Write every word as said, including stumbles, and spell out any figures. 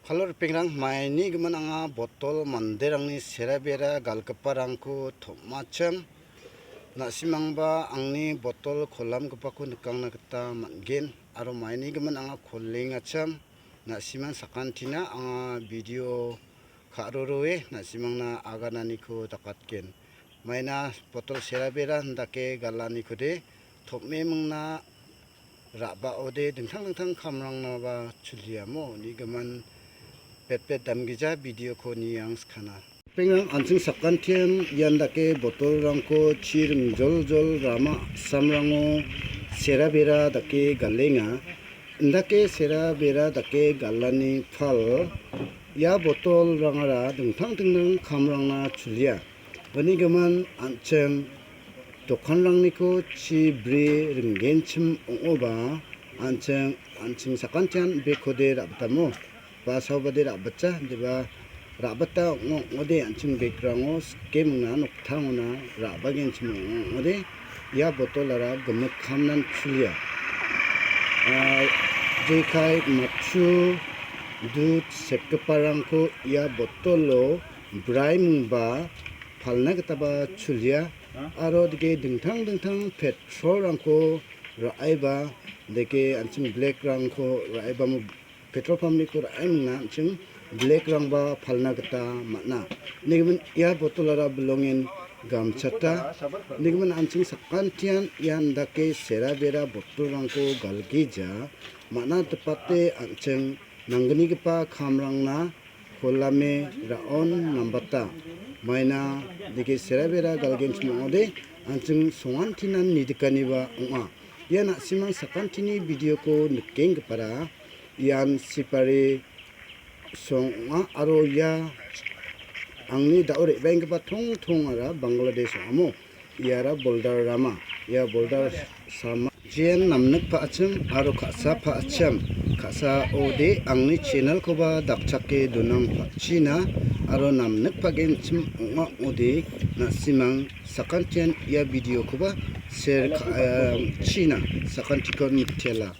Halo ripengrang, maini gimin anga botol manderangni sera bera galgiparangko tom·achim. Na·simangba angni botol kolamgipako nikangna gita man·gen aro maini gimin anga kolengachim. Na·siman sakantina anga video ka·roroe na·simangna agananiko dakatgen. Maina botol sera bera indake galanikode tom·e mingna ra·baode dingtang dingtang kamrangnaba chuliamo nigimin betbet damgija videoko niang skana. Pengrang an·ching sakantian ian dake botolrangko chi ringjoljol rama samrango sera bera dake galenga. Indake sera bera dake galani pal ia botolrangara dingtang dingtang kamrangna chulia. Uni gimin an·ching dokanrangniko chi bri ringgenchim ong·oba an·ching, an·ching sakantian bekode ra·bitamo ba saobade ra·bitsa, indiba ra·bita ong·a ong·ode an·ching bekrango sikemingna noktangona ra·bagenchim ong·a ong·ode ia botolara gimik kamnan chulia. Ah, jekai matchu dud sekgiparangko ia botolo braimingba palna gitaba chulia. Aro dike dingtang dingtang petrolrangko ra·eba, dike an·ching black-rangko ra·eba mo-, petrol pump-niko ra·emingna an·ching black-rangba palna gita man·a. Nigimin ia botolara bilongen gamchata. Nigimin an·ching sakantian ian dake sera bera botolrangko galgija man·a dipate an·ching nanggnigipa kamrangna kolame ra·on nambata. Maina dike sera bera galgenchim ong·ode an·ching songantinan nidikaniba ong·a. Ia na·simang sakantini videoko nikenggipara ian sipari song ong·a aro ia angni da·o re·baenggipa tongtongara Bangladesh ong·amo. Iara boldar rama, ia boldar sama. Jean namnik pa·achim aro ka·sa pa·achim, ka·saode angni channel-koba dakchake donang pa·china aro namnik pa·genchim ong·a ong·ode na·simang sakantian ia videokoba share ka-, eh, china sakantikon mitela.